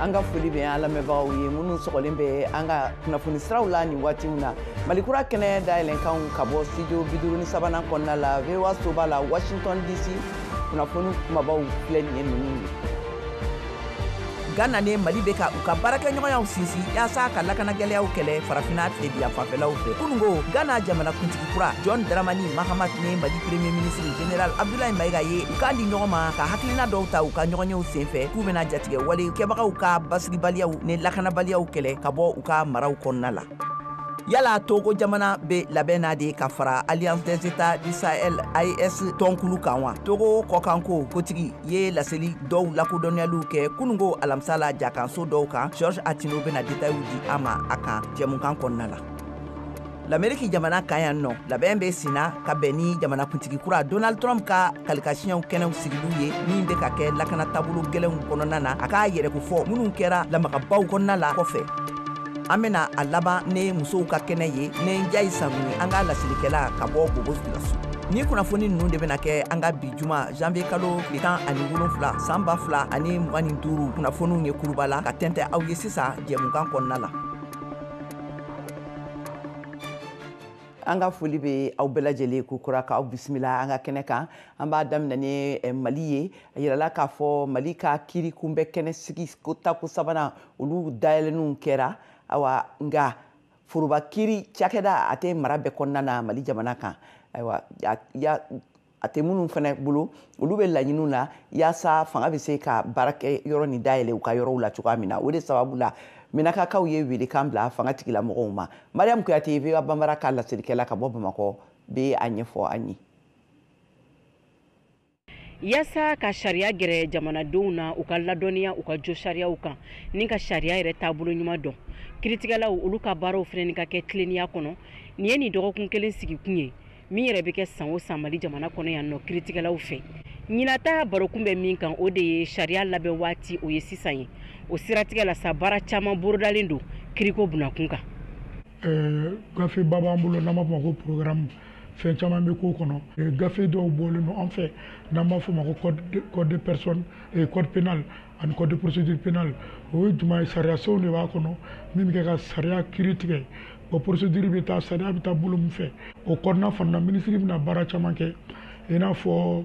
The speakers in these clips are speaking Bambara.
An ka foli bɛ an lamɛnbagaw ye minnu sɔgɔlen bɛ an ka kunnafoni siraw la nin waati in na. Malikura kɛnɛ dayɛlɛnkanw ka bɔ studio 53nan kɔnɔna la, VOA soba la, Washington DC. Kunnafoni kumabaw filɛ nin ye ninnu ye. Ghana ni Mali bɛ ka u ka baarakɛɲɔgɔnyaw sinsin yaasa ka lakanagɛlɛyaw kɛlɛ Farafinna tilebiyan fanfɛlaw fɛ. Kunungo, Ghana jamanakuntigi kura John Dramani Mahama ni Mali Premier ministre Général Abdoulaye Maïga ye u kan di ɲɔgɔn ma ka hakilina dɔw ta u ka ɲɔgɔnyew senfɛ k'u bɛna jatigɛ wale kɛbagaw ka basigibaliyaw ni lakanabaliyaw kɛlɛ ka bɔ u ka maraw kɔnɔna la. Yala Togo jamana bɛ labɛn na de ka fara Alliance des États du Sahel, AES tɔnkulu kan wa? Togo kɔkanko kotigi ye laseli dɔw lakodɔnniyaliw kɛ kunungo alamisa la jakanso dɔw kan. George Attino bɛna détails di an ma a kan jɛmukan kɔnɔna la. Lameriki jamana kan yan nɔ, labɛn bɛ senna ka bɛn ni jamanakuntigi kura Donald Trump ka kalikasiyɛnw kɛnɛw sigiliw ye, min bɛ ka kɛ lakana taabolo gɛlɛnw kɔnɔna na, a k'a yɛrɛko fɔ minnu kɛra lamagabaw kɔnɔna la kɔfɛ. An bɛna a laban ne musow ka kɛnɛ ye ne Njayi Sanu ye, an ka lasilikɛla ka bɔ Bobo Dioulasso. Ni kunnafoni ninnu de bɛna kɛ an ka bi juma janvier kalo tile 17 san 2025 kunnafoniw ye kuruba la ka tɛntɛ aw ye sisan jɛmukan kɔnɔna la. An ka foli bɛ aw bɛɛ lajɛlen ko kura k'aw bisimila an ka kɛnɛ kan. An b'a daminɛ ni Mali ye. A yirala k'a fɔ Mali ka kiiri kunbɛ kɛnɛ sigi ko tako sabanan, olu dayɛlɛnniw kɛra. Ayiwa, nka foroba kiiri cakɛda a tɛ mara bɛɛ kɔnɔna na Mali jamana kan. Ayiwa, a tɛ minnu fana bolo, olu bɛ laɲiniw la yaasa fanga bɛ se ka baara kɛ yɔrɔ nin dayɛlɛ u ka yɔrɔw la cogoya min na. O de sababu la, Menakakaw ye welekan bila fanga tigilamɔgɔw ma. Mariam Kuyate, VOA Bambara ka laselikɛla ka bɔ Bamakɔ, bɛ a ɲɛfɔ an ye. Yaasa ka sariya gɛrɛ jamanadenw na, u ka ladɔnniya u ka jo sariyaw kan ni ka sariya yɛrɛ taabolo ɲuman dɔn, kiiritigɛlaw olu ka baaraw fɛnɛ ka kɛ tilennenya kɔnɔ, nin ye nin dɔgɔkun kelen sigikun ye min yɛrɛ bɛ kɛ san o san Mali jamana kɔnɔ yan nɔ kiiritigɛlaw fɛ. Ɲinata barokun bɛ min kan, o de ye sariya labɛn waati, o ye sisan ye. O siratigɛ la sa, baara caman bolodalen don kiriko bunakun kan. Gafe ba b'an bolo n'an b'a fɔ ma ko programme. Fɛn caman bɛ k'o kɔnɔ. Gafe dɔw bɔlen don an fɛ n'an b'a fɔ ma ko code de personne, code pénal ani code de procédure pénale. O ye jumɛn ye? Sariyasenw de b'a kɔnɔ min bɛ kɛ ka sariya kiiri tigɛ. O procédure bɛ taa, sariya bɛ taa bolo min fɛ, o kɔnɔna fana na, minisiri bɛna baara caman kɛ, i n'a fɔ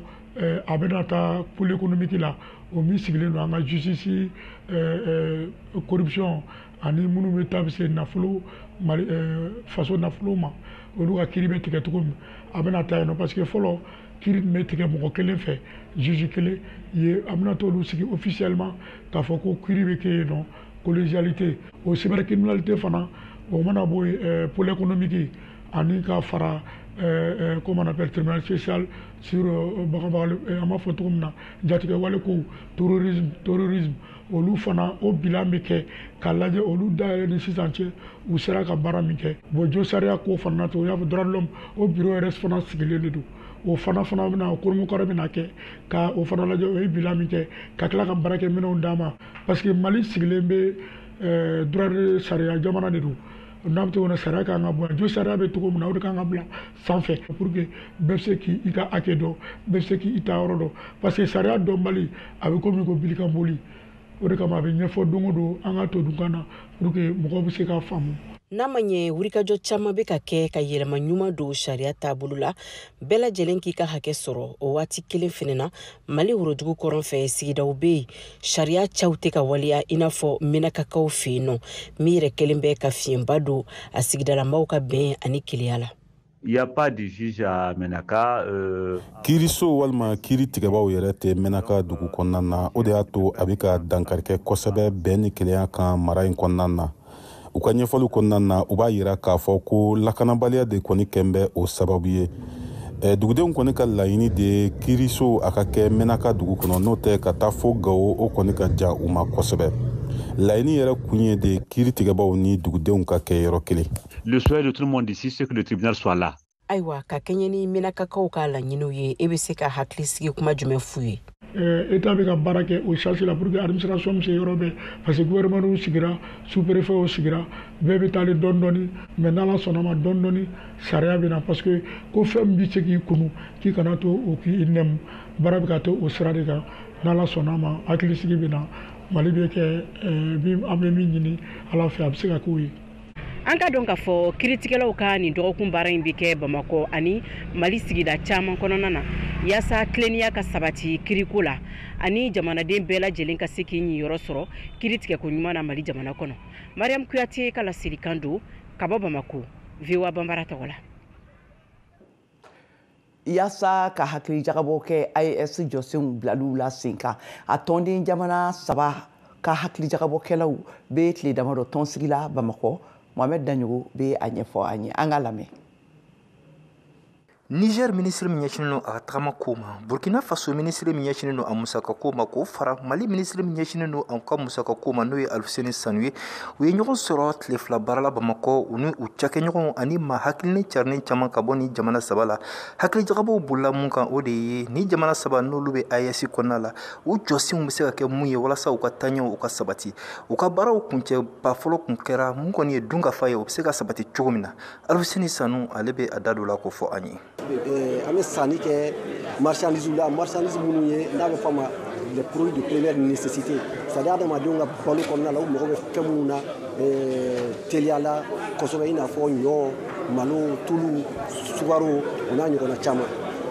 a bɛna taa pôle économique la, o min sigilen don an ka justice, corruption ani minnu bɛ taa bɛ se nafolo Mali faso nafolo ma, olu ka kiiri bɛ tigɛ cogo min, a bɛna taa yen nɔ. Parce que fɔlɔ, kiiri tun bɛ tigɛ mɔgɔ kelen fɛ, juge kelen ye. A bɛna t'olu sigi officiellement k'a fɔ ko kiiri bɛ kɛ yen nɔ, collégialité. O cybercriminalité fana, o mana bɔ yen, pôle économique ani ka fara, comment on appelle, tribunal spécial sur bagabagali, an b'a fɔ cogo min na, jatigɛ wale kow, terrorisme, olu fana, o bilan bɛ kɛ k'a lajɛ olu dayɛlɛ ni sisan cɛ, u sera ka baara min kɛ. Bon, jo sariya ko fana na, o y'a fɔ droit de l'homme, o bureau yɛrɛ fana sigilen de don. O fana bɛna o kurumukɔrɔ bɛna kɛ ka o fana lajɛ, o ye bilan min kɛ, ka tila ka baarakɛminɛnw d'a ma, parce que Mali sigilen bɛ droit de sariya jamana de don. N'a bɛ cogo min na, sariya kan ka bonya, jo sariya bɛ cogo min na, o de kan ka bila sanfɛ pour que bɛɛ bɛ se k'i ka hakɛ dɔn, bɛɛ bɛ se k'i ta yɔrɔ dɔn, parce que sariya dɔnbali, a bɛ komi ko bilikan boli. O de kama a bɛ ɲɛfɔ don o don an ka todunkan na pour que mɔgɔw bɛ se k'a faamu. N'a ma ɲɛ wulikajɔ caman bɛ ka kɛ ka yɛlɛma ɲuman don sariya taabolo la, bɛɛ lajɛlen k'i ka hakɛ sɔrɔ, o waati kelen fana na, Mali worodugu kɔrɔn fɛ, sigidaw bɛ yen, sariya caw tɛ ka waleya, i n'a fɔ Menakakaw fɛ yen nɔ, min yɛrɛ kɛlen bɛ ka fiɲɛba don a sigidalamaw ka bɛn ani keleya la. Il n'y a pas de juge à Menaka. Kiiriso walima kiiri tigɛbaw yɛrɛ tɛ Menaka dugu kɔnɔna na. O de y'a to a bɛ ka dankarikɛ kosɛbɛ bɛn ni kelenya kan mara in kɔnɔna na. U ka ɲɛfɔliw kɔnɔna na, u b'a yira k'a fɔ ko lakanabaliya de kɔni kɛn bɛ o sababu ye. Dugudenw kɔni ka laɲini de ye kiiriso a ka kɛ Menaka dugu kɔnɔ, n'o tɛ ka taa fo Gawo, o kɔni ka ja u ma kosɛbɛ. Laɲini yɛrɛ kun ye de kiiri tigɛbaw ni dugudenw ka kɛ yɔrɔ kelen. Le souhait de tout le monde ici, c'est que le tribunal soit là. Ayiwa, ka kɛɲɛ ni Menakakaw ka laɲiniw ye, e bɛ se ka hakili sigi kuma jumɛn f'u ye? État bɛ ka baara kɛ o sens la pour que administration bɛ se yɔrɔ bɛɛ, parce que gouvernement sigira, sous préfet sigira, bɛɛ bɛ taalen dɔɔni dɔɔni. Mais n'Ala sɔnna ma, dɔɔni dɔɔni sariya bɛ na, parce que ko fɛn min bɛ se k'i kunu k'i kana to o k'i nɛmu, baara bɛ ka to o sira de kan. N'Ala sɔnna ma, hakilisigi bɛ na. Mali bɛ kɛ an bɛ min ɲini Ala fɛ, a bɛ se ka k'o ye. An ka dɔn k'a fɔ kiiritigɛlaw ka nin dɔgɔkun baara in bɛ kɛ Bamakɔ ani Mali sigida caman kɔnɔna na, yaasa tilennenya ka sabati kiriko la ani jamanaden bɛɛ lajɛlen ka se k'i ɲiyɔrɔ sɔrɔ kiiri tigɛko ɲuman na Mali jamana kɔnɔ. Mariam Kuyate ka laselikan don ka bɔ Bamakɔ, VOA Banbara tɔgɔ la. Yaasa ka hakili jagabɔ kɛ AES jɔsenw bilaliw la sen kan, a tɔnden jamana saba ka hakili jagabɔkɛlaw bɛ tile damadɔ tɔnsigi la Bamakɔ. Mohamed Daɲogo bɛ a ɲɛfɔ an ye, an ka lamɛn. Niger minisiri min ɲɛsinnen don a ka tagama ko ma, Burkina Faso minisiri min ɲɛsinnen don a musaka ko ma, k'o fara Mali minisiri min ɲɛsinnen don a ka musaka ko ma, n'o ye Alfuseni Sanu ye, u ye ɲɔgɔn sɔrɔ tile 2 baara la Bamakɔ, u ni u cakɛɲɔgɔnw ani maa hakilinen carinen caman ka bɔ ni jamana saba la. Hakilijagabɔw bolila mun kan, o de ye ni jamana saba n'olu bɛ AES kɔnɔna la, u jɔsenw bɛ se ka kɛ mun ye walasa u ka taaɲɛw u ka sabati. U ka baaraw kuncɛba fɔlɔ kun kɛra mun kɔni ye dunkafa ye, o bɛ se ka sabati cogo min na. Alfuseni Sanu, ale bɛ a da don la k'o fɔ an ye. An bɛ sanni kɛ marchandise la, marchandise minnu ye n'a bɛ fɔ a ma les produits de première nécessité, c'est à dire adamadenw ka balo kɔnɔna la, u mago bɛ fɛn minnu na teliya la kosɛbɛ, i n'a fɔ ɲɔ, malo, tulu, sukaro, o n'a ɲɔgɔnna caman.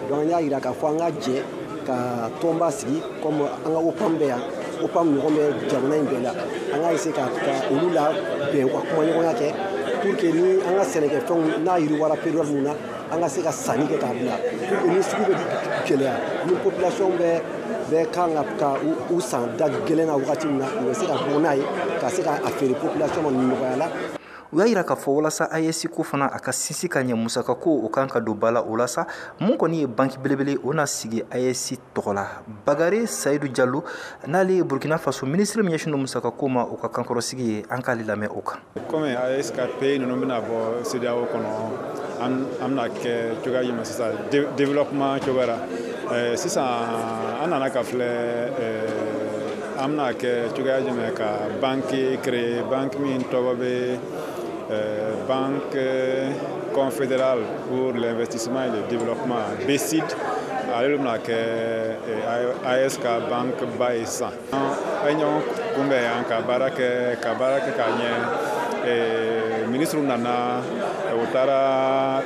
Donc an y'a jira k'a fɔ an ka jɛ ka tɔnba sigi, comme an ka OPAM bɛ yan, OPAM ɲɔgɔn bɛ jamana in bɛɛ la, an ka essayer ka olu la bɛn, ka kumaɲɔgɔnya kɛ pour que ni an ka sɛnɛkɛfɛnw n'a yiriwara période mun na, an ka se ka sanni kɛ k'a bila, pour que ni sugu bɛ gɛlɛya, ni population bɛ kan ka u san da gɛlɛn na wagati min na, u bɛ se ka bɔ n'a ye ka se ka a feere population ma nɔgɔya la. U y'a yira k'a fɔ walasa AES ko fana a ka sinsin ka ɲɛ, musaka ko o kan ka don ba la. O la sa, mun kɔni ye banki belebele, o na sigi AES tɔgɔ la. Bagare Sayidu Jalo, n'ale ye Burkina Faso minisiri min ɲɛsinnen don musaka ko ma, o ka kankɔrɔsigi ye, an k'ale lamɛn o kan. Komi AES ka pays ninnu bɛna bɔ CEDEAO kɔnɔ, an bɛna kɛ cogoya jumɛn sisan développement cogoya la sisan? An nana ka filɛ, an bɛna kɛ cogoya jumɛn ka banque créer, banque min tɔgɔ bɛ Banque confédérale pour l'investissement et le développement, BCID. Ale bɛna kɛ AES ka banque ba ye sisan. An ye ɲɔgɔn kunbɛn yan ka baara kɛ ka baara kɛ k'a ɲɛ. Ministre nana, u taara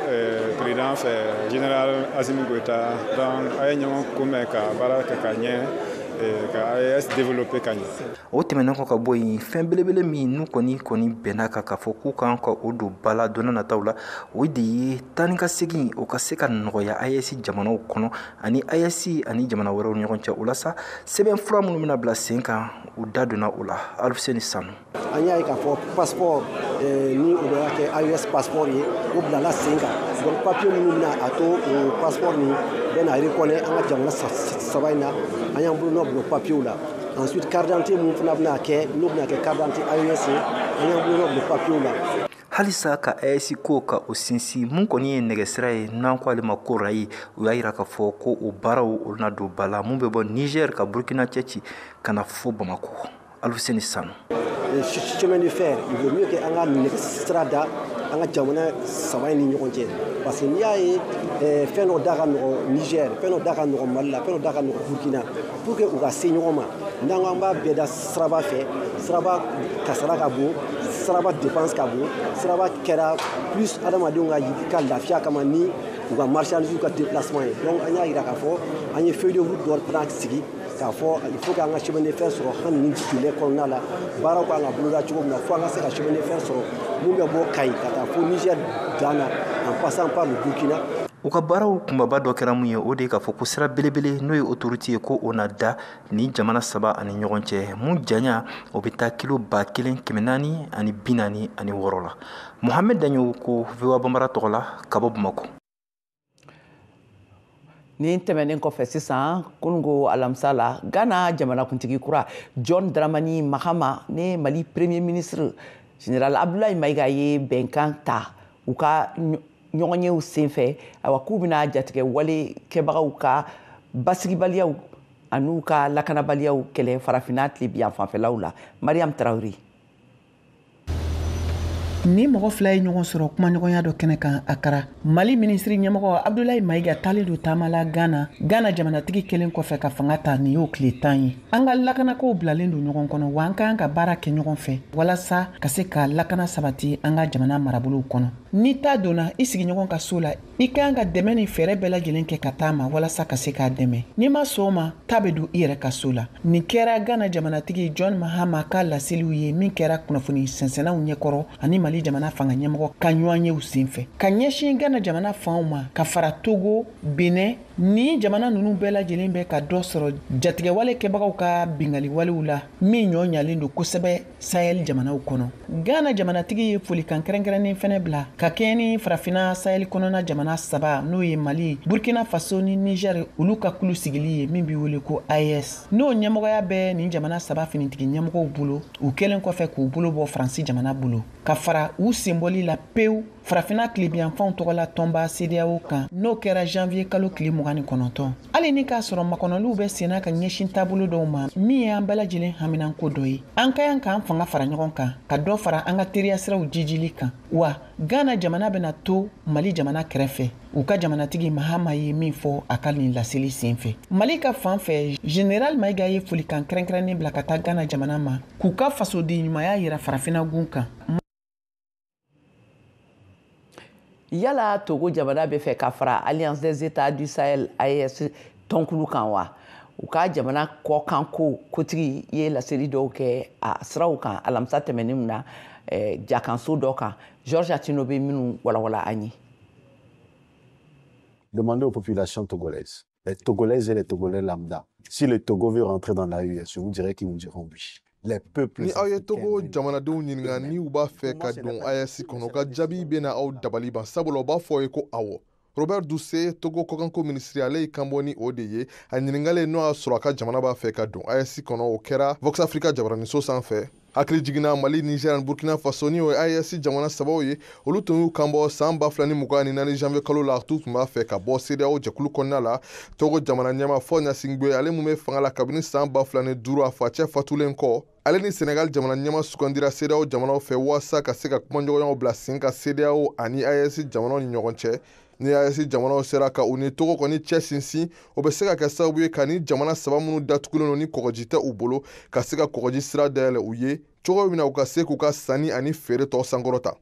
président fɛ, général Assimi Goïta. Donc an ye ɲɔgɔn kunbɛn ka baara kɛ ka ɲɛ, ka AES développer ka ɲɛ. O tɛmɛnen kɔ ka bɔ yen, fɛn belebele min n'u kɔni bɛnna kan k'a fɔ k'u kan ka o don ba la don nataw la, o de ye taa ni ka segin o ka se ka nɔgɔya AES jamanaw kɔnɔ ani AES ani jamana wɛrɛw ni ɲɔgɔn cɛ. O la sa, sɛbɛn fura minnu bɛna bila sen kan, u da donna o la. Alfuseni Sanu. An y'a ye k'a fɔ passeport ni o bɛ kɛ AES passeport ye, o bilala sen kan. Donc papier minnu bɛna a to o passeport nin bɛna reconnaître an ka jamana saba in na, an y'an bolo nɔ bila papier la. Ensuite, carte d'identité mun fana bɛna kɛ, n'o bɛna kɛ carte d'identité AES ye, an y'an bolo nɔ bila papier la. Halisa ka AES ko ka o sinsin, mun kɔni ye nɛgɛsira ye n'an ko ale ma ko rail, u y'a yira k'a fɔ ko o baaraw olu na don ba la, mun bɛ bɔ Niger ka Burkina cɛ ci ka na fo Bamakɔ. Alfuseni Sanu. Chemin de fer, il vaut mieux que an ka nɛgɛsira da an ka jamana saba in ni ɲɔgɔn cɛ, parce que n'i y'a ye fɛn dɔ da ka nɔgɔn Niger, fɛn dɔ da ka nɔgɔn Mali la, fɛn dɔ da ka nɔgɔn Burkina, pour que u ka se ɲɔgɔn ma, n'an ko an b'a bɛɛ da siraba fɛ, siraba kasara ka bon, siraba dépense ka bon, siraba kɛra plus adamadenw ka lafiya kama ni u ka marchandise ka déplacement ye. Donc an y'a yira k'a fɔ an ye feuille de route dɔ fana sigi k'a fɔ il faut k'an ka chemin de fer sɔrɔ hali ni délai kɔnɔna la, baaraw kan ka boloda cogo min na, fo an ka se ka chemin de fer sɔrɔ mun bɛ bɔ Kayi ka taa fo Niger dan na, en passant par le Burkina. U ka baaraw kunbaba dɔ kɛra mun ye, o de ye k'a fɔ ko sira belebele n'o ye autoroute ye, ko o na da ni jamana saba ani ɲɔgɔn cɛ, mun janya o bɛ taa kilo 1446 la. Mohamed Daɲogo ko VOA Banbara tɔgɔ la ka bɔ Bamakɔ. Nin tɛmɛnen kɔfɛ sisan, kununko alamisa la, Ghana jamanakuntigi kura John Dramani Mahama ni Mali premier ministre général Abdoulaye Maïga ye bɛnkan ta u ka ɲɔgɔnyew senfɛ. Ayiwa, k'u bɛna jatigɛ wale kɛbagaw ka basigibaliyaw an'u ka lakanabaliyaw kɛlɛ farafinna tilebiyan fanfɛlaw la. Mariam Traoré. Ni mɔgɔ fila ye ɲɔgɔn sɔrɔ kumaɲɔgɔnya dɔ kɛnɛ kan Akara. Mali minisiri ɲɛmɔgɔ Abdoulaye Maïga taalen don taama la Ghana. Ghana jamanatigi kelen kɔfɛ ka fanga ta nin y'o tile 10 ye. An ka lakanakow bilalen don ɲɔgɔn kɔnɔ, wa an ka kan ka baara kɛ ɲɔgɔn fɛ walasa ka se ka lakana sabati an ka jamana marabolow kɔnɔ. Ni ta donna i sigiɲɔgɔn ka so la, i ka kan ka dɛmɛ ni fɛɛrɛ bɛɛ lajɛlen kɛ ka taa ma walasa ka se k'a dɛmɛ. N'i ma sɔn o ma, ta bɛ don i yɛrɛ ka so la. Nin kɛra Ghana jamanatigi John Mahama ka laseliw ye min kɛra kunnafoni sɛnsɛnnaw ɲɛkɔrɔ ani Mali jamana fanga ɲɛmɔgɔ ka ɲɔgɔnyew senfɛ. Ka ɲɛsin Ghana jamana fanw ma ka fara Togo, Benin ni jamana ninnu bɛɛ lajɛlen bɛ ka dɔ sɔrɔ jatigɛwale kɛbagaw ka bingaliwalew la min ɲɔ ɲalen don kosɛbɛ Sahel jamanaw kɔnɔ. Ghana jamanatigi ye folikan kɛrɛnkɛrɛnnen fɛnɛ bila ka kɛɲɛ ni farafinna Sahel kɔnɔna jamana saba n'o ye Mali, Burkina Faso ni Niger olu ka kulu sigili ye min bɛ wele ko AES. N'o ɲɛmɔgɔya bɛ nin jamana saba finitigi ɲɛmɔgɔw bolo, u kɛlen kɔfɛ k'u bolo bɔ Faransi jamana bolo ka fara u senbɔli la pewu farafinna tilebiyanfanw tɔgɔla tɔnba CEDEAO kan n'o kɛra janvier kalo tile 29. Hali ni k'a sɔrɔ makɔnɔliw bɛ senna ka ɲɛsin taabolo dɔw ma min ye an bɛɛ lajɛlen haminanko dɔ ye. An ka kan k'an fanga fara ɲɔgɔn kan ka dɔ fara an ka teriya siraw jijili kan. Wa Ghana jamana bɛna to Mali jamana kɛrɛfɛ. U ka jamanatigi Mahama ye min fɔ a ka nin laseli senfɛ. Mali ka fan fɛ, Général Maïga ye folikan kɛrɛnkɛrɛnnen bila ka taa Ghana jamana ma k'u ka fasoden ɲumanya yira farafinna gun kan. Yala Togo jamana bɛ fɛ ka fara Alliance des États du Sahel AES tɔnkulu kan wa? U ka jamana kɔkanko kotigi ye laseli dɔw kɛ a siraw kan alamisa tɛmɛnen na jakanso dɔ kan. Georges Atino bɛ minnu walawala an ye. Demandez aux populations togolaises, les Togolaises et les Togolais lambda, si le Togo veut rentrer dans l'AES, je vous dirais qu'ils vous diront oui. Ni aw ye Togo jamanadenw ɲininka ni u b'a fɛ ka don AES kɔnɔ, ka jaabi bɛna aw dabali ban, sabula u b'a fɔ ye ko awɔ. Robert Dussey, Togo kɔkanko minisiri, ale y'i kanbɔ ni o de ye. A ɲininkalen n'o y'a sɔrɔ a ka jamana b'a fɛ ka don AES kɔnɔ, o kɛra Vox Africa jabaraniso sanfɛ. Hakili jiginna Mali, Niger ani Burkina Faso ni o ye AES jamana sabaw ye, olu tun y'u kanbɔ san 2024 janvier kalo la, t'u tun b'a fɛ ka bɔ CEDEAO jɛkulu kɔnɔna la. Togo jamana ɲɛmaa Faure Gnassingbé, ale mun bɛ fanga la kabini san 2005 a facɛ fatulen kɔ, ale ni Senegal jamana ɲɛmaa sugandira CEDEAO jamanaw fɛ walasa ka se ka kumaɲɔgɔnyaw bila sen kan CEDEAO ani AES jamanaw ni ɲɔgɔn cɛ. Ni AES jamanaw sera ka u ni Togo kɔni cɛ sinsin, o bɛ se ka kɛ sababu ye ka ni jamana saba minnu datugulen don ni kɔgɔji tɛ u bolo, ka se ka kɔgɔji sira dayɛlɛ u ye cogo min na u ka se k'u ka sanni ani feere tɔ sankɔrɔta.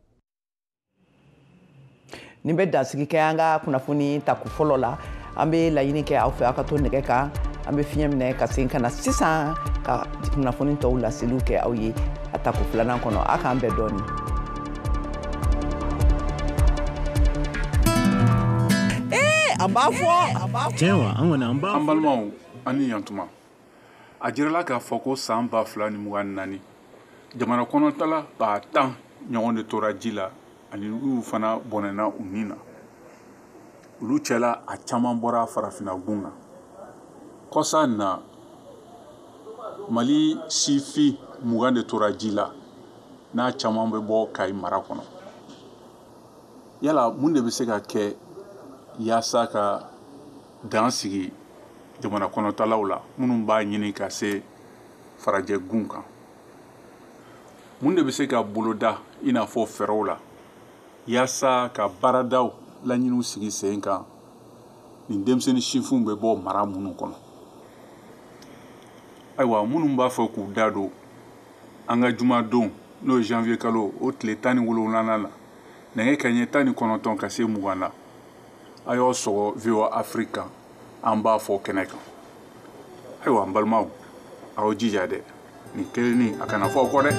Nin bɛ dansigi kɛ an ka kunnafoni tako fɔlɔ la. An bɛ laɲini kɛ aw fɛ aw ka to nɛgɛ kan. An bɛ fiɲɛ minɛ ka segin ka na sisan ka kunnafoni tɔw laseliw kɛ aw ye a tako filanan kɔnɔ. A k'an bɛn dɔɔnin. An b'a fɔ. Tiɲɛ wa, an kɔni an b'a. An balimaw, an ni yantuma. A jirala k'a fɔ ko san 2024 jamana kɔnɔtala 10,000 ɲɔgɔn de tora ji la ani olu fana bɔnɛna u ni na. Olu cɛla a caman bɔra farafinna gun na. Kɔsa in na, Mali sifin 20 de tora ji la n'a caman bɛ bɔ Kayi mara kɔnɔ. Yala mun de bɛ se ka kɛ yaasa ka dan sigi jamana kɔnɔtalaw la minnu b'a ɲini ka se farajɛ gun kan? Mun de bɛ se ka boloda i n'a fɔ fɛɛrɛw la yaasa ka baaradaw laɲiniw sigi sen kan nin denmisɛnnin sifinw bɛ bɔ mara minnu kɔnɔ? Ayiwa, minnu b'a fɛ k'u da don an ka jumadon n'o ye janvier kalo o tile 17nan na, nɛgɛ kanɲɛ 19 ka se 20 na, a y'aw sɔgɔ VOA Afrique kan, an b'a fɔ kɛnɛ kan. Ayiwa, n balimaw, aw jija dɛ, nin kelennin a kana fɔ aw kɔ dɛ.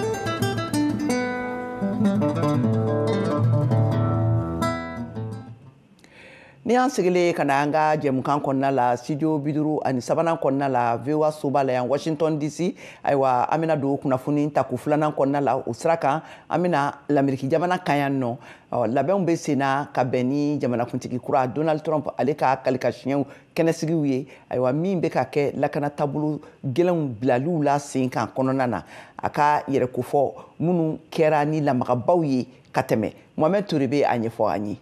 Ni y'an sigilen ka na an ka jɛmukan kɔnɔna la, studio 53nan kɔnɔna la, VOA soba la yan Washington DC. Ayiwa, an bɛna don kunnafoni tako filanan kɔnɔna la. O sira kan, an bɛna Lameriki jamana kan yan nɔ. Labɛnw bɛ sen na ka bɛn ni jamanakuntigi kura Donald Trump ale ka kalikasiɲɛw kɛnɛsigiw ye. Ayiwa, min bɛ ka kɛ lakana taabolo gɛlɛnw bilaliw la sen kan kɔnɔna na, a ka yɛrɛkofɔ minnu kɛra ni lamagabaw ye ka tɛmɛ. Mohamed Touré bɛ a ɲɛfɔ an ye.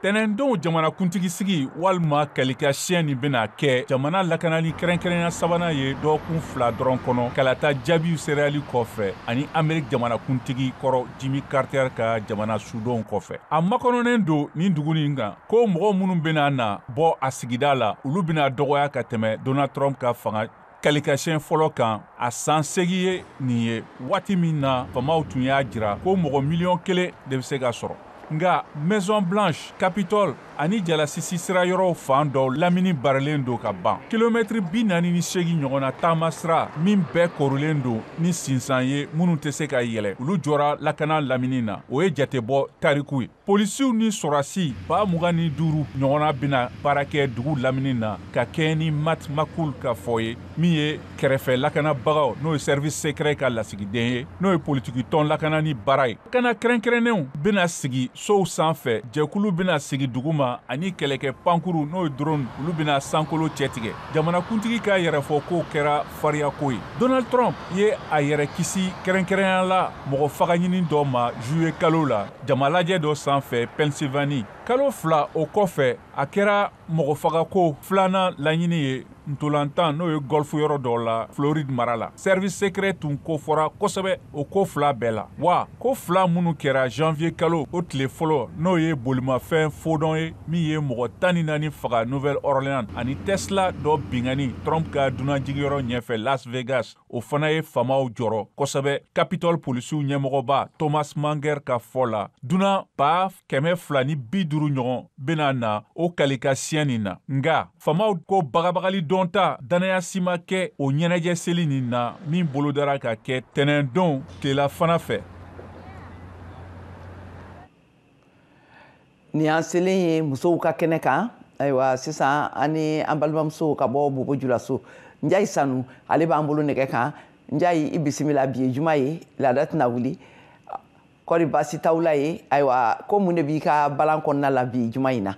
Tɛnɛndon jamanakuntigi sigi walima kalikasiyɛn nin bɛna kɛ jamana lakanali kɛrɛnkɛrɛnya sabanan ye dɔgɔkun 2 dɔrɔn kɔnɔ, kalata jaabiw seereyali kɔfɛ ani Ameriki jamanakuntigi kɔrɔ Jimmy Carter ka jamana sudon kɔfɛ. A makɔnɔnen don nin dugu nin kan ko mɔgɔ minnu bɛna na bɔ a sigida la, olu bɛna dɔgɔya ka tɛmɛ Donald Trump ka fanga kalikasiyɛn fɔlɔ kan. A san 8 ye nin ye, waati min na faamaw tun y'a jira ko mɔgɔ 1 miliyɔn de bɛ se ka sɔrɔ. Nka Maison Blanche, Capitole ani jalasisi sira yɔrɔw fan dɔw lamini barilen don ka ban. Kilomɛtiri 48 ɲɔgɔnna taama sira min bɛɛ korilen don ni sinsan ye minnu tɛ se ka yɛlɛ, olu jɔra lakana lamini na. O ye jatebɔ tariku ye. Polisiw ni sɔrɔdasi 25,000 ɲɔgɔnna bɛna baara kɛ dugu lamini na ka kɛɲɛ ni Matt McCool ka fɔ ye, min ye kɛrɛfɛ lakanabagaw n'o ye service secret ka lasigiden ye, n'o ye politikitɔn lakanani baara ye. Kana kɛrɛnkɛrɛnnenw bɛna sigi sow sanfɛ, jɛkulu bɛna sigi duguma ani kɛlɛkɛ pankuru n'o ye drone, olu bɛna sankolo cɛtigɛ. Jamanakuntigi ka yɛrɛfɔ kow kɛra fariyako ye. Donald Trump ye a yɛrɛ kisi kɛrɛnkɛrɛnya la mɔgɔ fagaɲini dɔ ma juillet kalo la jamalajɛ dɔ sanfɛ Pennsylvanie. Kalo 2 o kɔfɛ, a kɛra mɔgɔfagako filanan laɲini ye ntolantan n'o ye golf yɔrɔ dɔ la Floride mara la. Service secret tun kofɔra kosɛbɛ o ko 2 bɛɛ la. Wa ko 2 minnu kɛra janvier kalo o tile fɔlɔ, n'o ye bolimafɛn fodɔn ye min ye mɔgɔ 14 faga Nouvelle-Orléans, ani Tesla dɔ binkanni Trump ka dunanjigiyɔrɔ ɲɛfɛ Las Vegas, o fana ye faamaw jɔrɔ kosɛbɛ. Capitol polisiw ɲɛmɔgɔba Thomas Manger ka fɔ la, dunan 250 ɲɔgɔn bɛna na o kalikasiyɛn nin na. Nka faamaw ko bagabagali dɔn ta danaya si ma kɛ o ɲɛnajɛ seli nin na min bolodara ka kɛ tɛnɛndon tilelafana fɛ. Nin y'an selen ye musow ka kɛnɛ kan. Ayiwa, sisan an ni an balimamusow ka bɔ Bobo Julaso, Njayi Sanu, ale b'an bolo nɛgɛ kan. Njayi, i bisimila. Bi ye juma ye, laada tɛna wuli, kɔri baasi t'aw la ye? Ayiwa, ko mun de b'i ka balan kɔnɔna la bi juma in na?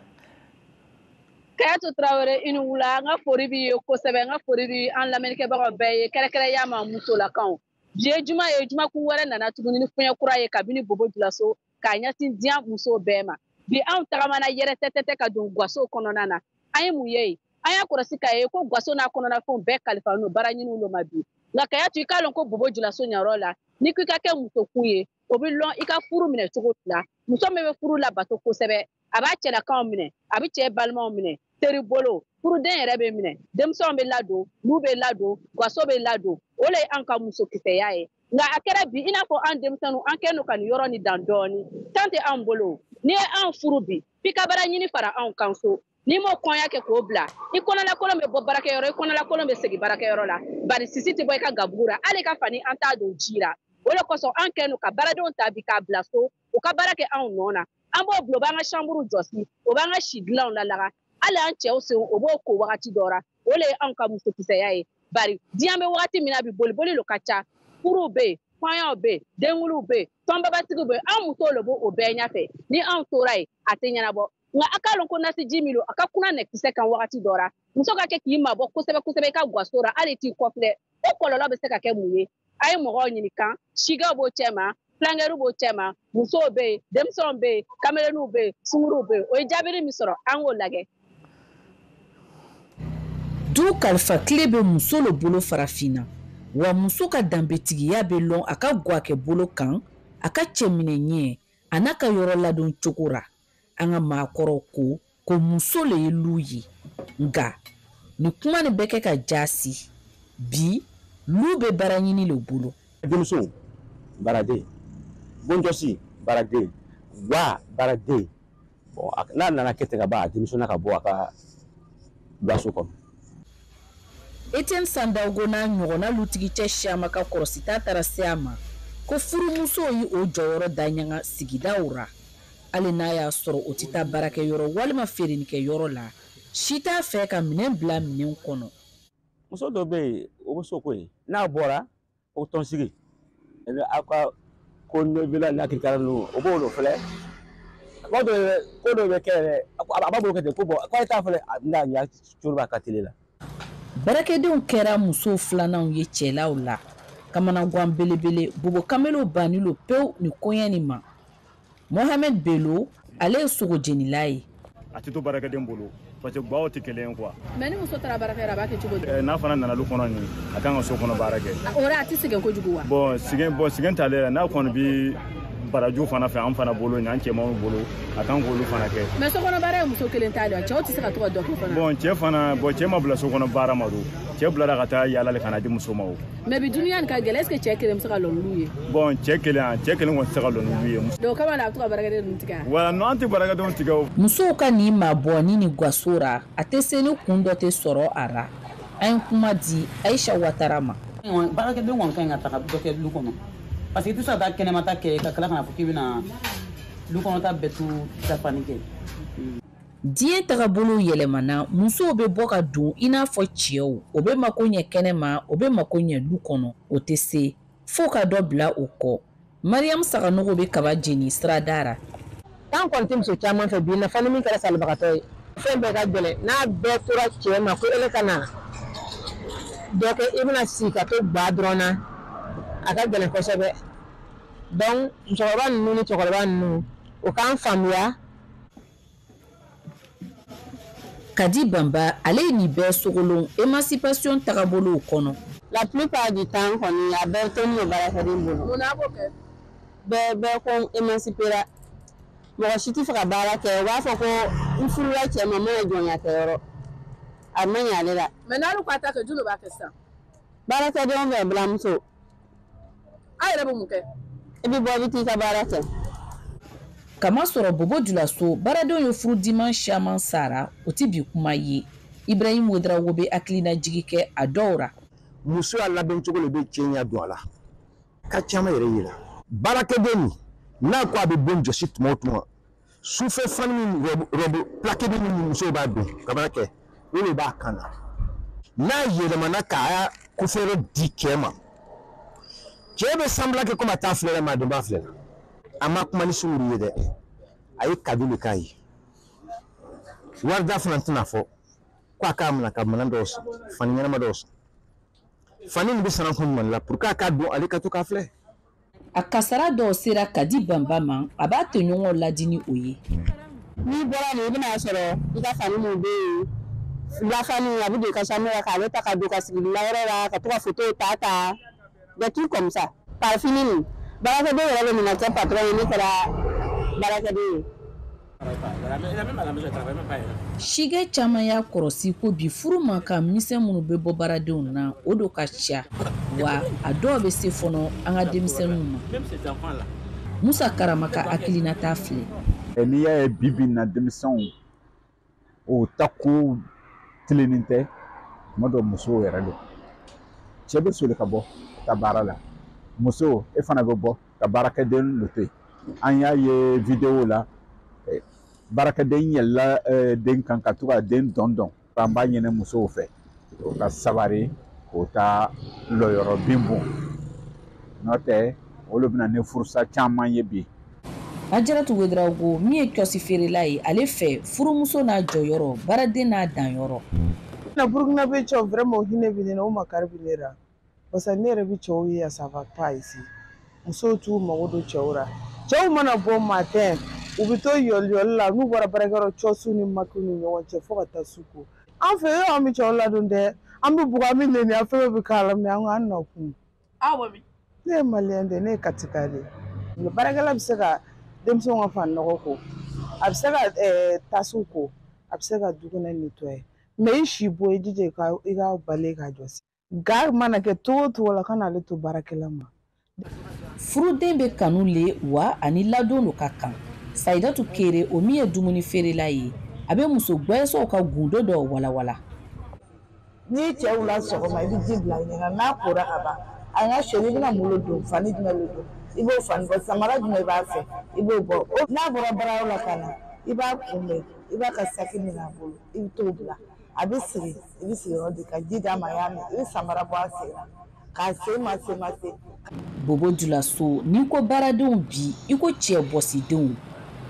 Kayatu Tarawele, i ni wula. N ka foli b'i ye kosɛbɛ. N ka foli b'i an lamɛnnikɛbagaw bɛɛ ye, kɛrɛnkɛrɛnya ma musolakaw. Bi ye juma ye, jumakun wɛrɛ nana tuguni ni fiɲɛ kura ye kabini Bobo Julaso k'a ɲɛsin diɲɛ musow bɛɛ ma. Bi anw tagamana yɛrɛ tɛtɛtɛ ka don gaso kɔnɔna na. An ye mun ye? An y'a kɔlɔsi k'a ye ko gaso n'a kɔnɔnafɛnw bɛɛ kalifa n'o baara ɲiniw lo ma bi. Nka Kayatu, i k'a lɔn ko Bobo Julaso ɲayɔrɔ la, n'i ko i ka kɛ musokun ye, o bɛ lɔn i ka furu minɛ cogo la. Muso min bɛ furu labato kosɛbɛ, a b'a cɛlakaw minɛ, a bɛ cɛ balimaw minɛ, teri bolo, furuden yɛrɛ bɛ minɛ, denmisɛnw bɛ ladon, lu bɛ ladon, gaso bɛ ladon. O le ye an ka musokisɛya ye. Nka a kɛra bi i n'a fɔ an denmisɛnninw, an kɛlen don ka nin yɔrɔ nin dan dɔɔnin. Tan tɛ anw bolo. N'i ye anw furu bi, f'i ka baara ɲini fara anw kan so. N'i m'o kɔnya kɛ k'o bila, i kɔnɔlakolon bɛ bɔ baarakɛyɔrɔ, i kɔnɔlakolon bɛ segin baarakɛyɔrɔ la. Bari sisi tɛ bɔ i ka gabugu la, hali i ka fani an t'a don ji la. O de kosɔn an kɛlen don ka baaradenw ta bi k'a bila so, u ka baara kɛ anw nɔ na. An b'o bila, o b'an ka chambre jɔsi, o b'an ka si dilanw lalaga. Hali an cɛw sen, o b'o ko wagati dɔ la. O le ye anw ka musokisɛya ye. Bari diɲɛ bɛ wagati min na bi, boliboli lo ka ca. Furuw bɛ yen, kɔɲɔw bɛ yen, denkuliw bɛ yen, tɔnbabatigiw bɛ yen. An musow le b'o o bɛɛ ɲɛfɛ. Ni anw tora yen, a tɛ ɲɛnabɔ. Nka a k'a lɔn ko nasiji min don, a ka kunna nɛgɛkisɛ kan wagati dɔ la. Muso ka kɛ k'i mabɔ kosɛbɛ kosɛbɛ i ka gaso la, hali t'i kɔfilɛ. O kɔlɔlɔ bɛ se ka kɛ mun ye? A ye mɔgɔw ɲininka, sigaw b'o cɛ ma, filankɛriw b'o cɛ ma, musow bɛ yen, denmisɛnw bɛ yen, kamelenninw bɛ yen, sunguruw bɛ yen. O ye jaabili min sɔrɔ, an k'o lajɛ. Du kalifa tile bɛ muso le bolo farafinna, wa muso ka danbetigiya bɛ lɔn a ka gwakɛ bolo kan, a ka cɛminɛ ɲɛ a n'a ka yɔrɔ ladon cogo ra. An ka maakɔrɔw ko muso le ye lu ye. Nka ni kuma nin bɛ kɛ ka jaasi bi, lu bɛ baara ɲini le bolo. Denmuso baaraden, bonjɔsi baaraden, gwa baaraden. N'a nana kɛ ten ka ban, a denmisɛnnin ka bɔ a ka gaso kɔnɔ. Etienne Sandaogo n'a ɲɔgɔnna lutigi cɛ siama ka kɔrɔsita taara se a ma ko furumusow ye o jɔyɔrɔ daɲaga sigidaw ra. Hali n'a y'a sɔrɔ o tɛ taa baarakɛyɔrɔ walima feerenikɛyɔrɔ la, si t'a fɛ ka minɛn bila minɛn kɔnɔ. Muso dɔ bɛ yen, o bɛ so ko ye, n'a bɔra o tɔnsigi, aw ka ko nobila n'a kirikara ninnu, o b'o filɛ. Ko dɔ bɛ kɛ yɛrɛ, a b'a bolo kɛ ten ko bɔn k'a t'a filɛ, a bɛna ɲa cogo b'a ka tele la. Baarakɛdenw kɛra musow filananw ye cɛlaw la. Kamanagan belebele, Bobo kamelew banni lo pewu ni koɲɛ nin ma. Mohamed Bello, ale ye sogojenila ye. A tɛ to baarakɛden bolo parce que gwaw tɛ kelen ye quoi. Mais ni muso taara baarakɛyɔrɔ a b'a kɛ cogo di? N'a fana nana lu kɔnɔ nin, a kan ka so kɔnɔ baara kɛ. O la a tɛ sɛgɛn kojugu wa? Bon, sɛgɛn t'ale la, n'a kɔni bi baraju fana fɛ an fana bolo, an cɛmanw bolo, a kan k'olu fana kɛ. Mais so kɔnɔ baara ye muso kelen ta de ye, cɛw tɛ se ka to ka dɔ kɛ fana. Bon, cɛ ma bila so kɔnɔ baara ma don. Cɛ bilara ka taa yaala ka na di muso ma o. Mais bi dunuya nin ka gɛlɛn, est ce que cɛ kelen bɛ se ka lɔ n'olu ye? Bon, cɛ kelen kɔni tɛ se ka lɔ n'olu ye. Donc kama la a bɛ to ka baarakɛden ninnu tigɛ. Voilà, non, an tɛ baarakɛdenw tigɛ o. Musow ka nin mabɔ ni nin gaso ra, a tɛ se ni kun dɔ tɛ sɔrɔ a ra. An ye kuma di Aisha Watara ma. Baarakɛdenw kɔni ka ɲi ka taga dɔ kɛ lu kɔnɔ. Parce que i tɛ se ka taa kɛnɛma ta kɛ ka tila ka na fɔ k'i bɛna lu kɔnɔta bɛɛ to dafani kɛ. Diɲɛ tagabolo yɛlɛmana, musow bɛ bɔ ka don i n'a fɔ cɛw, o bɛ mako ɲɛ kɛnɛma, o bɛ mako ɲɛ lu kɔnɔ, o tɛ se fo ka dɔ bila o kɔ. Mariam Saganogo bɛ kaba jeni sirada ra. An kɔni tɛ muso caman fɛ bi, nafa ni min kɛra salibagatɔ ye. Fɛn bɛɛ ka gɛlɛn, n'a bɛɛ tora cɛ ma ko ele ka na dɔ kɛ, i bɛna sigi ka to ba dɔrɔn na, a ka gɛlɛn kosɛbɛ. Donc musokɔrɔba ninnu ni cɛkɔrɔba ninnu, o k'an faamuya. Kadi Bamba, ale ye nin bɛɛ sogolon émancipation tagabolow kɔnɔ. La plupart du temps kɔni, a bɛɛ to ni baarakɛden bolo. Mun na a b'o kɛ? Bɛɛ ko émancipera. Mɔgɔ si tɛ fɛ ka baara kɛ, u b'a fɔ ko n furula cɛ ma, n ma jɔnya kɛyɔrɔ. A ma ɲɛ ale la. Mais n'alu ko a t'a kɛ, jɔn de b'a kɛ sisan? Baarakɛdenw fɛ, buramuso. A yɛrɛ bɛ mun kɛ? I bɛ bɔ, i bɛ t'i ka baara kɛ. Kamasɔrɔ Bobo Julaso baaradenw ye furudiman caman sara, o tɛ bi kuma ye. Ibrahim Ouedraogo bɛ hakilinajigi kɛ a dɔw ra. Muso y'a labɛn cogo de bɛ cɛ ɲɛ don a la. Ka caman yɛrɛ yira. Baarakɛden nin, n'a ko a bɛ bon jɔsi tuma o tuma, sufɛ fani min rɔbu plaqué min musow b'a don ka baara kɛ, o de b'a kan na. N'a yɛlɛmana k'a kofɛrɛ di cɛ ma, cɛ bɛ sanbila kɛ komi a t'a filɛ ma, a dun b'a filɛ la. A ma kuma ni sunguru ye dɛ, a ye kado de k'a ye. Warida fana tɛna fɔ ko a k'a minɛ ka minɛn dɔw san, fani ɲɛnama dɔw san. Fani nin bɛ san kun jumɛn la pour que a k'a don ale ka to k'a filɛ. A kasara dɔw sera Kadi Bamba ma, a b'a tɔɲɔgɔnw ladi ni o ye. N'i bɔra nin, i bɛna sɔrɔ i ka fani min bɛ yen, lafani a bɛ don i ka chambre la k'ale ta ka don ka sigi layɔrɔ la ka to ka photo ta des trucs comme ça. Parfini nin, baarakɛden yɛrɛ bɛ minɛ kɛ patron ye, ne kɛra baarakɛden ye. Sigɛ caman y'a kɔrɔsi ko bi furu man kan misɛn minnu bɛ bɔ baaradenw na, o don ka ca, wa a dɔw bɛ se fɔlɔ an ka denmisɛnninw ma. Musa Karama ka hakilinata filɛ. N'i y'a ye bi bi in na denmisɛnw o ta ko tilennen tɛ, tuma dɔ musow yɛrɛ don. Cɛ bɛ soli ka bɔ ka baara la, muso e fana bɛ bɔ ka baarakɛden lo to yen. An y'a ye vidéo la, baarakɛden yɛlɛla den kan ka to ka den dɔn. An b'a ɲini musow fɛ o ka sabari k'o ta lɔyɔrɔ bin bon, n'o tɛ olu bɛna ni furusa caman ye bi. Ajaratu Ouedraogo min ye kiosque feerela ye, ale fɛ furumuso n'a jɔyɔrɔ, baaraden n'a danyɔrɔ. Na Burkina bɛ cɛw vraiment o hinɛ bɛ ne na, o makari bɛ ne la. Parce que ne yɛrɛ bɛ cɛw ye, ça va pas ici. Musow t'u mago don cɛw la. Cɛw mana bɔ matin, u bɛ to yɔliyɔli la, n'u bɔra baarakɛyɔrɔ cɔsiw ni makiw ni ɲɔgɔn cɛ fo ka taa su ko. An fɛ yen, an bɛ cɛw ladon dɛ, an bɛ bugɔ, an bɛ nɛni, an fɛn bɛɛ bɛ k'a la, mais an k'an nakun. Aw bɔ min? Ne ye maliyɛn de ye, ne ye Katika de ye. Baarakɛla bɛ se ka denmisɛnw ka fani nɔgɔ ko, a bɛ se ka tasiw ko, a bɛ se ka dukɛnɛ nettoyer. Mais i si bɔ, i jija i ka bale k'a jɔsi. Ga mana kɛ cogo o cogo la, kan'ale to baarakɛla ma. Furuden bɛ kanu le wa ani ladon do ka kan. Sayidatu Kere, o min ye dumuni feerela ye, a bɛ muso gbɛsɔw ka gundo dɔw walawala. N'i cɛ wula sɔgɔma, i bɛ ji bila ɲɛna, n'a kora ka ban, a ka sɛ, i bɛna malo don, fani jumɛn bɛ don, i b'o fani bɔ, samara jumɛn b'a fɛ, i b'o bɔ. N'a bɔra baarayɔrɔ la ka na, i b'a kunbɛn, i b'a ka saki minɛ a bolo, i bɛ t'o bila. A bɛ sigi, i bɛ sigiyɔrɔ di ka ji d'a ma, a y'a min, i bɛ samara bɔ a sen na k'a sen ma se ma se. Bobo Julaso, n'i ko baaradenw bi, i ko cɛ bɔsidenw,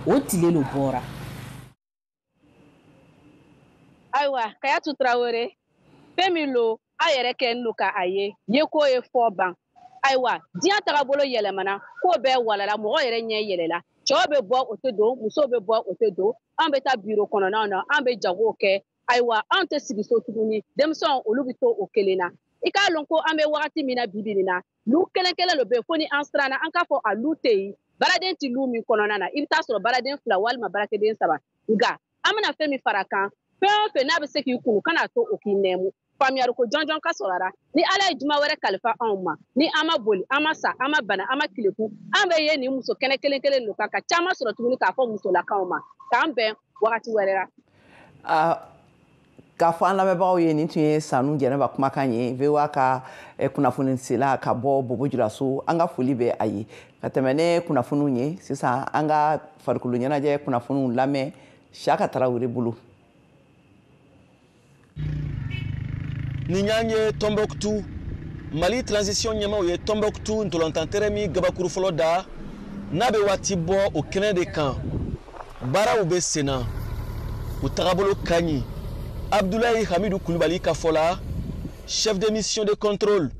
o tile lo bɔra. Ayiwa, Kayatu Tarawele, fɛn min lo aw yɛrɛ kɛ no ka a ye, ye ko ye fɔ ban. Ayiwa, diɲɛ tagabolo yɛlɛmana, ko bɛɛ walala, mɔgɔ yɛrɛ ɲɛ yɛlɛla. Cɛw bɛ bɔ o tɛ don, musow bɛ bɔ o tɛ don. An bɛ taa biro kɔnɔnaw na, an bɛ jago kɛ. Ayiwa, an tɛ sigi so tuguni, denmisɛnw olu bɛ to o kelen na. I k'a lɔn ko an bɛ wagati min na bi bi nin na, lu kelen kelen de bɛ yen fo ni an siranna an k'a fɔ a lu tɛ yen. Baaraden tɛ lu min kɔnɔna na, i bɛ taa sɔrɔ baaraden 2 walima baarakɛden 3. Nka an bɛna fɛn min fara kan, fɛn o fɛn n'a bɛ se k'i kunu, kan'a to o k'i nɛɛmu. Faamuyali ko jɔnjɔn ka sɔrɔ a la. Ni Ala ye juma wɛrɛ kalifa anw ma, ni an ma boli, an ma sa, an ma bana, an ma kileku, an bɛ ye nin muso kɛnɛ kelen kelen ninnu kan ka caman sɔrɔ tuguni k'a fɔ musolakaw ma. K'an bɛn wagati wɛrɛ la. K'a fɔ an lamɛnbagaw ye, nin tun ye Sanu Jɛnɛba kumakan ye, VOA ka kunnafonisela ka bɔ Bobo Julaso. An ka foli bɛ a ye. Ka tɛmɛ ne kunnafoniw ye sisan, an ka farikolo ɲɛnajɛ kunnafoniw lamɛn Siaka Tarawele bolo. Nin y'an ye Tombouctou. Mali transition ɲɛmaaw ye Tombouctou ntolantan terrain min gabakuru fɔlɔ da, n'a bɛ waati bɔ o kɛnɛ de kan. Baaraw bɛ sen na, u tagabolo ka ɲi. Abdoulaye Hamidou Koulibaly ka fɔ la, chef de mission de contrôle,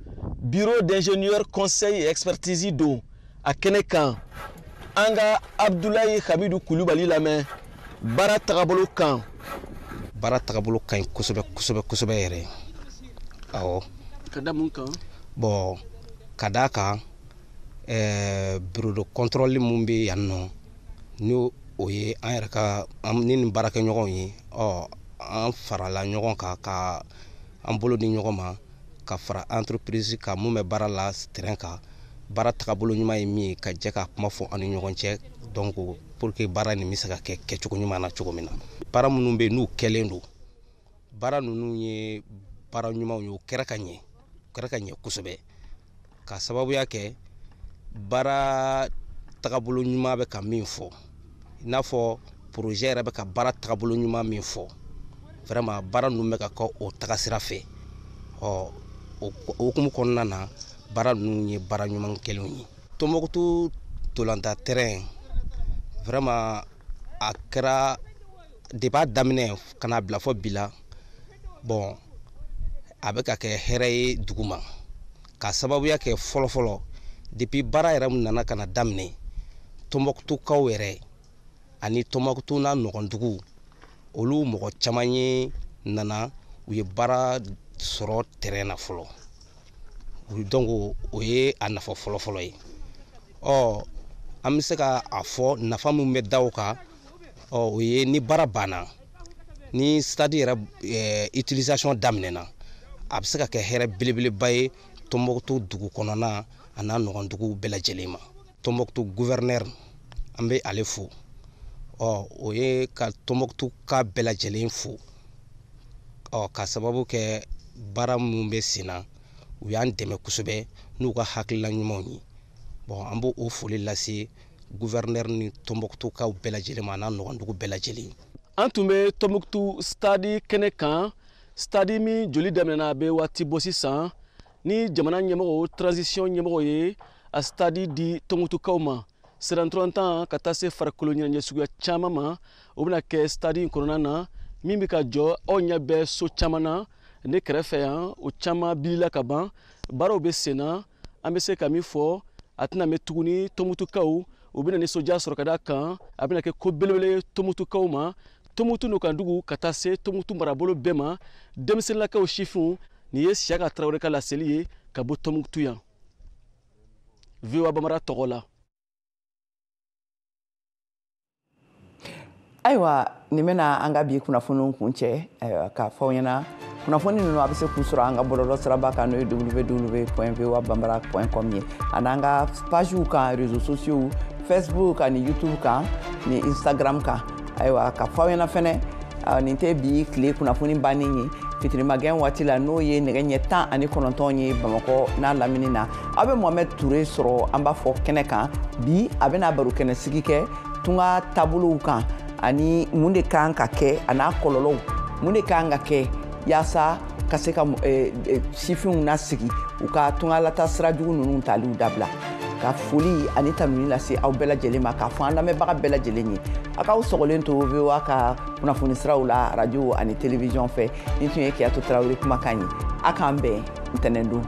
bureau d'ingénieur conseil et expertise don a kɛnɛ kan. An ka Abdoulaye Hamidou Koulibaly lamɛn baara tagabolo kan. Baara tagabolo ka ɲi kosɛbɛ kosɛbɛ kosɛbɛ yɛrɛ. Awɔ. Ka da mun kan? Bon, ka d'a kan, bureau de contrôle mun bɛ yan nɔ, n'o o ye an yɛrɛ ka ni nin baarakɛɲɔgɔnw ye, ɔ an farala ɲɔgɔn kan ka an bolo di ɲɔgɔn ma ka fara entreprise kan mun bɛ baara la terrain kan. Baara tagabolo ɲuman ye min ye, ka jɛ ka kuma fɔ an ni ɲɔgɔn cɛ, donc pour que baara nin bɛ se ka kɛ kɛcogo ɲuman na cogo min na. Baara minnu bɛ yen n'u kɛlen don, baara ninnu ye baara ɲumanw ye, u kɛra ka ɲɛ, u kɛra ka ɲɛ kosɛbɛ, ka sababuya kɛ baara tagabolo ɲuman bɛ ka min fɔ, i n'a fɔ projet yɛrɛ bɛ ka baara tagabolo ɲuman min fɔ, vraiment baara ninnu bɛ ka kɛ o tagasira fɛ. Ɔ o hukumu kɔnɔna na, baara ninnu ye baara ɲuman kɛlenw ye. Tombouctou ntolantan terrain, vraiment a kɛra depuis a daminɛ ka n'a bila fɔ bi la, bon a bɛ ka kɛ hɛrɛ ye dugu ma, ka sababuya kɛ fɔlɔfɔlɔ depuis baara yɛrɛ min nana ka na daminɛ, Tombouctoukaw yɛrɛ ani Tombouctou n'a ɲɔgɔndugu, olu mɔgɔ caman ye nana, u ye baara sɔrɔ terrain na fɔlɔ. Donc o ye a nafa fɔlɔfɔlɔ ye. Ɔ an bɛ se ka a fɔ nafa min bɛ da o kan, ɔ o ye ni baara banna, ni stade yɛrɛ utilisation daminɛna, a bɛ se ka kɛ hɛrɛ belebeleba ye Tombouctou dugu kɔnɔna a n'a ɲɔgɔnduguw bɛɛ lajɛlen ma. Tombouctou gouverneur, an bɛ ale fo. Ɔ o ye ka Tombouctou ka bɛɛ lajɛlen fo, ɔ ka sababu kɛ baara minnu bɛ sen na, u y'an dɛmɛ kosɛbɛ n'u ka hakilina ɲumanw ye. Bon, an b'o foli lase gouverneur ni Tombouctoukaw bɛɛ lajɛlen ma, a n'a ɲɔgɔndugu bɛɛ lajɛlen. An tun bɛ Tombouctou stade kɛnɛ kan, stade min joli daminɛna a bɛ waati bɔ sisan, ni jamana ɲɛmɔgɔw, transition ɲɛmɔgɔw ye a stade di Tombouctoukaw ma. Sirantɔlantan ka taa se farikolo ɲɛnajɛ suguya caman ma, o bɛna kɛ stade in kɔnɔna na, min bɛ ka jɔ. Aw ɲɛ bɛ so caman na ne kɛrɛfɛ yan, o caman bilila ka ban, baaraw bɛ sen na. An bɛ se ka min fɔ, a tɛna mɛn tuguni Tombouctoukaw u bɛna nisɔndiya sɔrɔ ka d'a kan a bɛna kɛ ko belebele ye Tombouctoukaw ma, Tombouctou n'u ka taa se Tombouctou marabolo bɛɛ ma, denmisɛnninlakaw sifinw. Nin ye Siaka Tarawele ka laseli ye ka bɔ Tombouctou yan, VOA Bambara tɔgɔ la. Ayiwa, nin bɛna an ka bi kunnafoniw kun cɛ. Ayiwa, k'a fɔ aw ɲɛna, kunnafoni ninnu a bɛ se k'u sɔrɔ an ka bɔlɔlɔ siraba kan, n'o ye www.voabambara.com ye, ani an ka pagew kan, réseaux sociaux, Facebook ani YouTube kan ni Instagram kan. Ayiwa, ka fɔ aw ɲɛna fɛnɛ, nin tɛ bi tile kunnafoni bannen ye. Fitirimagɛn waati la, n'o ye nɛgɛ ɲɛ 19 ye Bamakɔ n'a lamini na, aw bɛ Mohamed Touré sɔrɔ, an b'a fɔ kɛnɛ kan bi. A bɛna baro kɛnɛ sigi kɛ tunga taabolow kan, ani mun de kan ka kɛ, a n'a kɔlɔlɔw, mun de kan ka kɛ yaasa ka se ka sifinw nasigi u ka tungalata sira jugu ninnu taliw dabila. Ka foli ani tanuni lase aw bɛɛ lajɛlen ma, k'a fɔ an lamɛnbaga bɛɛ lajɛlen ye, a k'aw sɔgɔlen to VOA ka kunnafoni siraw la, radio ani télévision fɛ. Nin tun ye Kiyatu Tarawele kumakan ye. A k'an bɛn ntɛnɛn don.